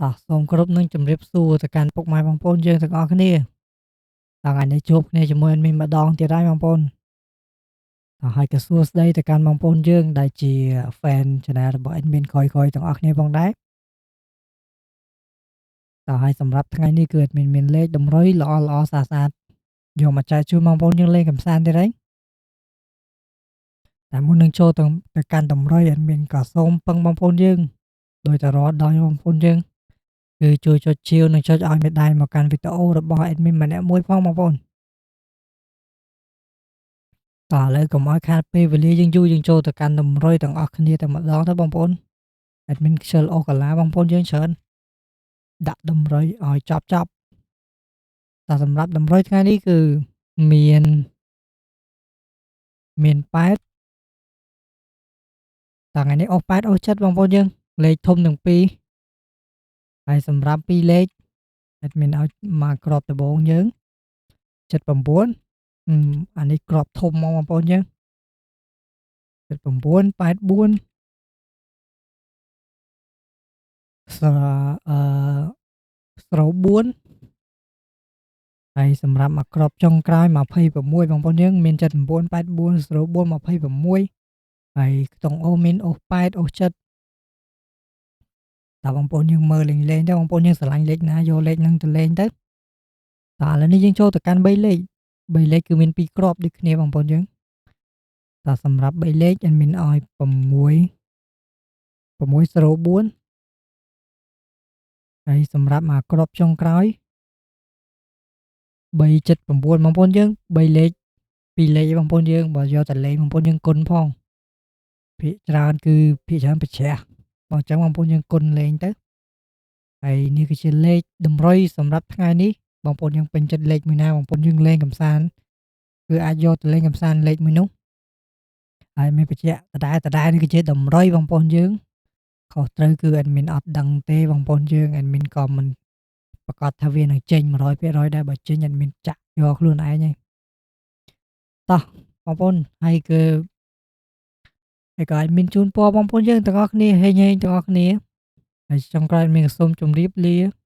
តោះសូមគោរពនឹងជម្រាបសួរទៅកាន់ពុកម៉ែបងប្អូនយើងទាំងអស់គ្នាថ្ងៃនេះជួបគ្នាជាមួយ admin ម្ដងទៀតហើយបងប្អូនតោះហើយក៏សួស្តីទៅកាន់បងប្អូនយើងដែលជា fan channel របស់ admin ខយៗទាំងអស់គ្នាផងដែរតោះហើយសម្រាប់ថ្ងៃនេះគឺ admin មានលេខតម្រុយល្អល្អស្អាតស្អាតយកមកចែកជូនបងប្អូនយើងលេងកម្សាន្តទៀតហើយតែមុននឹងចូលទៅកាន់តម្រុយ admin ក៏សូមពឹងបងប្អូនយើងដោយតែរាល់ដល់បងប្អូនយើងគឺជួយចុចជាវនិងចុចឲ្យមេដៃមកកាន់វីដេអូរបស់ admin ម្នាក់មួយផងបងប្អូនតោះឥឡូវកុំឲ្យខាតពេលវេលាយើងយូរយើងចូលទៅកាន់តម្រុយទាំងអស់គ្នាតែម្ដងទៅបងប្អូន admin ខ្ជិលអូកាឡាបងប្អូនយើងច្រើនដាក់តម្រុយឲ្យចប់ចប់តែសម្រាប់តម្រុយថ្ងៃនេះគឺមាន8តថ្ងៃនេះអូស8អូស7បងប្អូនយើងលេខធំទាំងពីរហើយសម្រាប់2លេខ admin ឲ្យមកក្របដំបងយើង79អានេះក្របធំមកបងប្អូនយើង79 84ស្រអឺស្រ4ហើយសម្រាប់មកក្របចុងក្រោយ26បងប្អូនយើងមាន79 84 04 26ហើយខ្ទង់អូមានអូស8អូស7តើបងប្អូនយើងមើលលេងលេងទៅបងប្អូនយើងស្រឡាញ់លេខណាយកលេខហ្នឹងទៅលេងទៅតើឥឡូវនេះយើងចូលទៅកាន់3លេខ3លេខគឺមាន2គ្រាប់ដូចគ្នាបងប្អូនយើងតើសម្រាប់3លេខ admin ឲ្យ6 604ហើយសម្រាប់មកគ្រាប់ចុងក្រោយ379បងប្អូនយើង3លេខ2លេខបងប្អូនយើងបើយកតែលេខបងប្អូនយើងគុណផងភាគច្រើនគឺភាគច្រើនប្រជ្រះបងអញ្ចឹងបងប្អូនយើងគុណលេងទៅហើយនេះគឺជាលេខតម្រុយសម្រាប់ថ្ងៃនេះបងប្អូនយើងពេញចិត្តលេខមួយណាបងប្អូនយើងលេងកម្សាន្តគឺអាចយកទៅលេងកម្សាន្តលេខមួយនោះហើយមានបញ្ជាក់ដដែលដដែលនេះគឺជាតម្រុយបងប្អូនយើងខុសត្រូវគឺ admin អត់ដឹងទេបងប្អូនយើង admin ក៏មិនប្រកាសថាវានឹងចេញ100%ដែរបើចេញ admin ចាក់យកខ្លួនឯងហើយតោះបងប្អូនហើយគឺហើយក៏ admin ជូនពរបងប្អូនយើងទាំងអស់គ្នាហេងហេងទាំងអស់គ្នាហើយចុងក្រោយ admin សូមជម្រាបលា។